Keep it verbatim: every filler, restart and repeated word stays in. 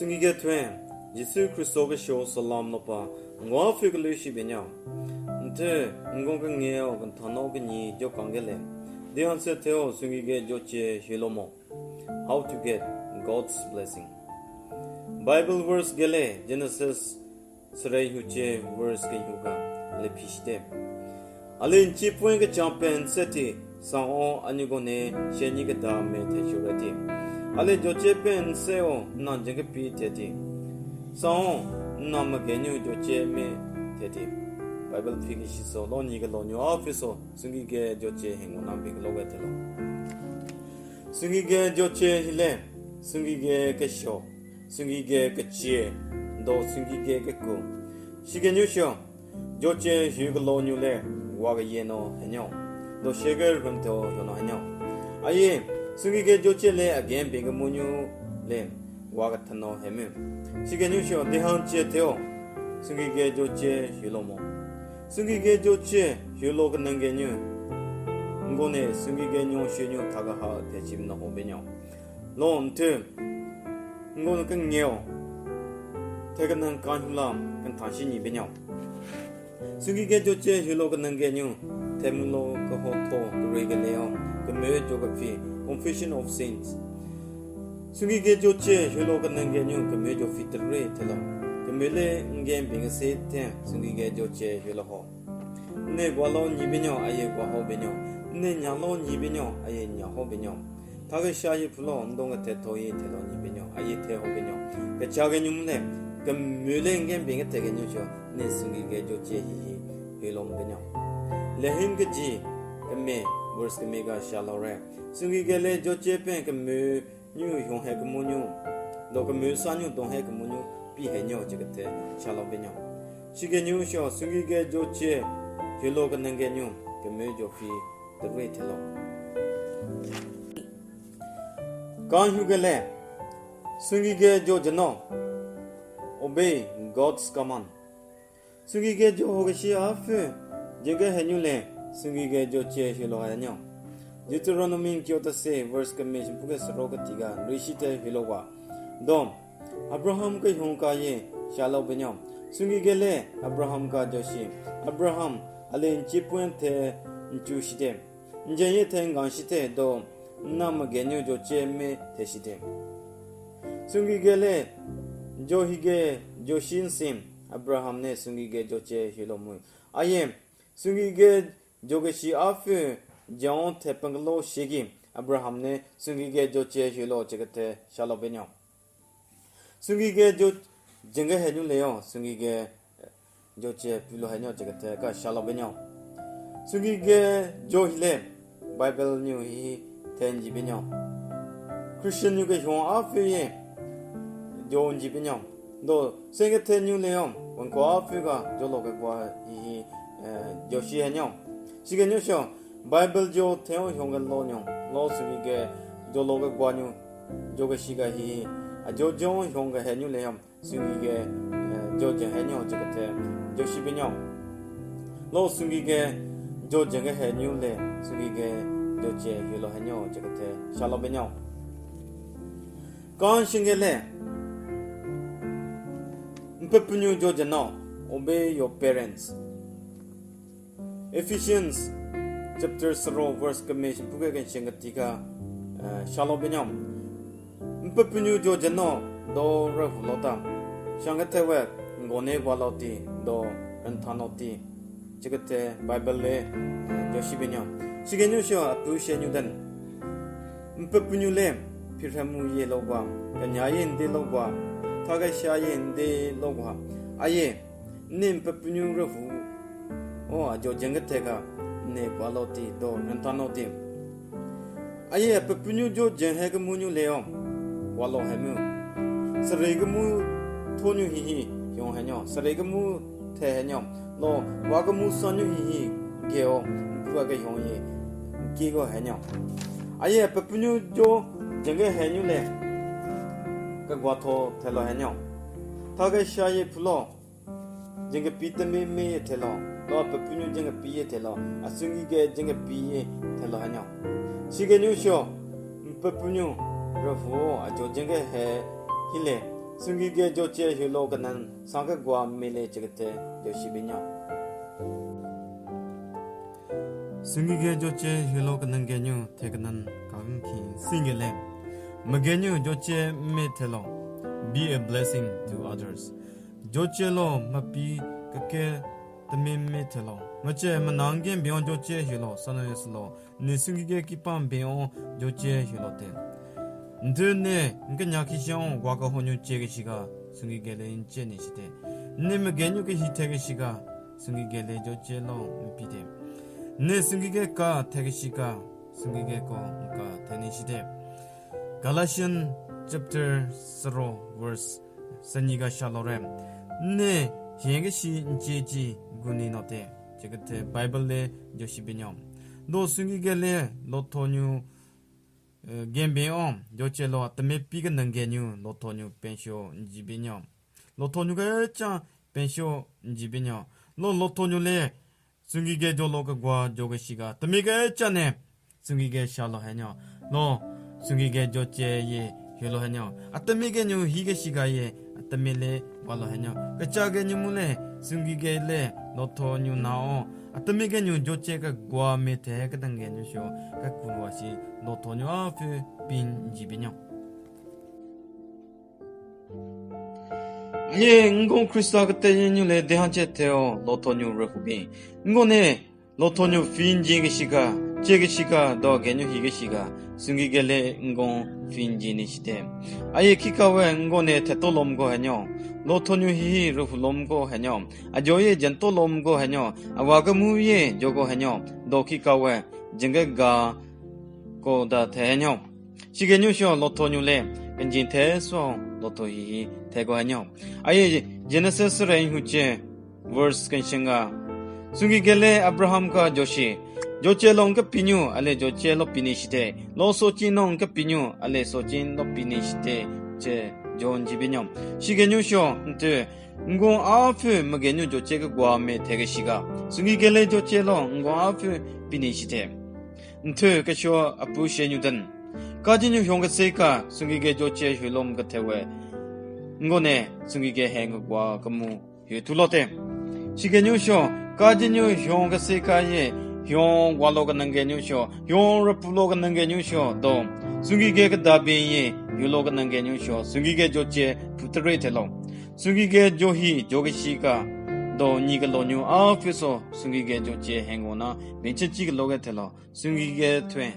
Sungike thwen, Jisu Khristo ke sho salam nopa, ngwa fü ke lü shi benya. Nte, ngon ke nge o, kan thano ke nyi, jo kangele. Dian se theo, sungike jo che, hilomo. How to get God's blessing. Bible verse gele, Genesis sere yuche verse ke yuga le pishite. Ale nchi puen ke champen seti, san o anyugo ne shenyi ke da me te shureti. Ale joche pen se o nan jenge pi teti. San o nan ma genyu joche me teti. Bible phi ke shiso lo nyi ke lo nyu office o sungike joche hengo nan bi ke lo we te lo. Sungike joche hile, sungike ke sho. Sungike kechie, do sungike keku. Shike nyusho, joche hyu kelo nyu le, wa ke ye no henyo. Do sheke rhunto yo no henyo. Aye, sungike joche le again bing ke munyu le, wa ke thano hemu. Shike nyusho, dehan che theo, sungike joche hyu lo mo. Sungike joche hyu lo ke nenge nyu. Ngone sungike nyo shu nyu thaga ha te chim no ho benyo. Lo nte, ngon ke ngeo, te ke nang kan hula, kan thashi nyi benyo. Sungike joche hyu lo ke nenge nyu, te mu lo ke ho to, ke re ke leo, ke me jo ke phi, confession of sins. Sungike joche hyu lo ke nenge nyu, ke me jo phi te re te lo, ke me le ngen bing se te, sungike joche hyu lo ho. Ne gwa lo nyi benyo, aye gwa ho benyo. Ne nya lo nyi benyo, aye nya ho benyo. Thage sha ye phulo, ndong ke te to ye te lo nyi benyo, aye te ho benyo. Ke cha ke nyum le, ke mü le ngen bing ke te ke nyu cho, ne sungike joche hi hi, hyu lo benyo. Le him ke ji, ke me, verse ke me ga sha lo re. Sungike le joche pen ke mü nyu yong he ke mu nyu. Do ke mü sa nyu dong he ke mu nyu, pi he nyo che ke te, sha lo benyo. Shike nyusho, sungike joche, hyu lo ke nenge nyu, ke me jo phi, te re te lo. Kan hyu ke le, sungike jo jeno, obey God's command. Sungike jo ho ke shi a fü, jenge he nyu le, sungike joche hyu lo he nyo. Deuteronomy kyo ta se, verse ke me shimpu ke sero ke tiga, rishi te hyu lo wa. Do, Abraham ke hyon ka ye, sha lo benyo. Sungike le, Abraham ka joshi. Abraham, ale nchi puen te nchu shite. Njen ye te ngan shite do, na ma genyo joche me te shite. Sungike le, jo hige, joshi nsim, Abraham ne sungike joche hyu lo mu. Aye, sungike jo ke shi a fü, jan te penglo shigi, Abraham ne sungike joche hyu lo che ke te, sha lo benyo. Sungike jo jenge he nyu le yo, sungike joche pilo he nyo che ke te ka sha lo benyo. Sungike jo hile, Bible nyu hi te nji benyo. Christian nyu ke hyon a fü ye, jo nji benyo. Do, senge te nyu le yo, wan ko a fü ga, jo lo ke kwa hi hi, eh, joshi he nyo. Shike nyusho, Bible jo te o hyon ke lo nyo, lo sungike jo lo ke kwa nyu, jo ke shi ga hi hi, a jo jo hyon ke he nyu le yo, sungike, eh, jo je he nyo che ke te, joshi benyo. Lo sungike, jo je ke he nyu le, sungike, jo che hyu lo he nyo che ke te, sha lo benyo. Kan shinge le, mpepunyu jo je no, obey your parents. Ephesians chapter sero verse keme shimpu ke kenshen katika, eh, sha lo benyo. Mpepunyu jo je no, do re hu lo ta. Shange te we, ngone wa lo ti, do ren tha no ti. Che ke te Bible le, eh, jo shi benyo. Shige nyu sho atu she nyu den. Mpepunyu le, phirhamu ye lo wa, kanya ye nde lo wa, thaga sha ye nde lo wa. Aye, ne mpepunyu re hu, o, a jo jenge te ka, ne wa lo ti, do, ren tha no ti. Aye, mpepunyu jo jeng he ke munyu le o, wa lo he mu. Sere ke mu thonyu hi hi, yong he nyo. Sere ke mu the he nyo. Lo, wa ke mu sanyu hi hi, ge o, mpu a ke yong ye, ge go he nyo. Aye, mpepunyu jo jenge he nyu le, ke gwa tho the lo he nyo. Thaga sha ye phu lo, jenge pi te me me ye the lo, lo mpepunyu jenge pi ye the lo, a sungi ke jenge pi ye the lo he nyo. Shige nyu sho, mpepunyu re hu o, a jo jenge he hi le, Sungige joche hilo kenen, sanke gwa mele chekete joshi binyo. Sungige joche hilo kenen genyu te kenen kangki singele. Megenyu joche me telo. Be a blessing to others. Joche lo mapi kake temi me telo. Mache menangen bion joche hilo, sanayeslo. Ne sungige kipan bion joche hilo te. Nde ne, nke nyakishan waka honyu chege shiga, sungige le inche ne shite. Ne megenyu ke hi tege shiga, sungige le joche lo mipite. Ne sungige ka tege shiga, sungige ko nka tene shite. Galatian chapter sero verse sanyiga shalore. Ne, hyenge shi nche ji guni note. Chekete Bible le joshi binyo. Do sungige le lotonyu, eh, genbe on, joche lo ateme pi ke nenge nyu, lotonyu pensho nji binyo. Lotonyu ke cha pensho nji binyo. Lo lotonyu le, sungige jo lo ke gwa jo ke shiga. Temi ke cha ne, sungige sha lo henyo. Lo, sungige joche ye hyo lo henyo. Atemi ke nyu hi ke shiga ye, atemi le wa lo henyo. Kecha ke nyu mu le, sungige le, lotonyu na o. Atemi ke nyu joche ke gwa me te ke dange nyu sho, ke kulwa shi, lotonyu a fe pin ji binyo. Aye, ngon Krista kete nyu le dehan che teo, lotonyu re hubi. Ngon ne, lotonyu fin jin ke shiga, che ke shiga, do genyu hi ke shiga, sungige le ngon fin jin ni shite. Aye kikawe ngon ne theto lom go henyo, lotonyu hi hi re hu lom go henyo, ajo ye jento lom go henyo, awa ke mu ye jo go henyo, do kikawe, jenge ga ko da the henyo. Shige nyu sho lotonyu le, kenjin the so loto hi hi the go henyo. Aye Genesis re hu che, verse kenshinga. Sungige le Abraham ka joshi. Joche lo nka pinyu, ale joche lo pini shite. Lo sochin lo nka pinyu, ale sochin lo pini shite. Che jon ji binyo. Shige nyu sho, nte, ngon a fe mege nyu joche ke gwa me te ke shiga. Sungige le joche lo, ngon a fe pini shite. Nte, ke sho apu she nyu den. Kaji nyu hyong ke se ka, sungige joche hyo lom ke te we. Ngon ne, sungige heng gwa ke mu. Hyu tulote. Shige nyu sho, kaji nyu hyong ke se ka ye, hyong wa lo ke nenge nyu sho, hyong repu lo ke nenge nyu sho, do. Sungige ke da bin ye, hyu lo ke nenge nyu sho, sungige joche putere te lo. Sungige jo hi, jo ke shi ka, do nyi ke lo nyu a fe so, sungige joche hengo na, bin che chi ke lo ke te lo. Sungige twe.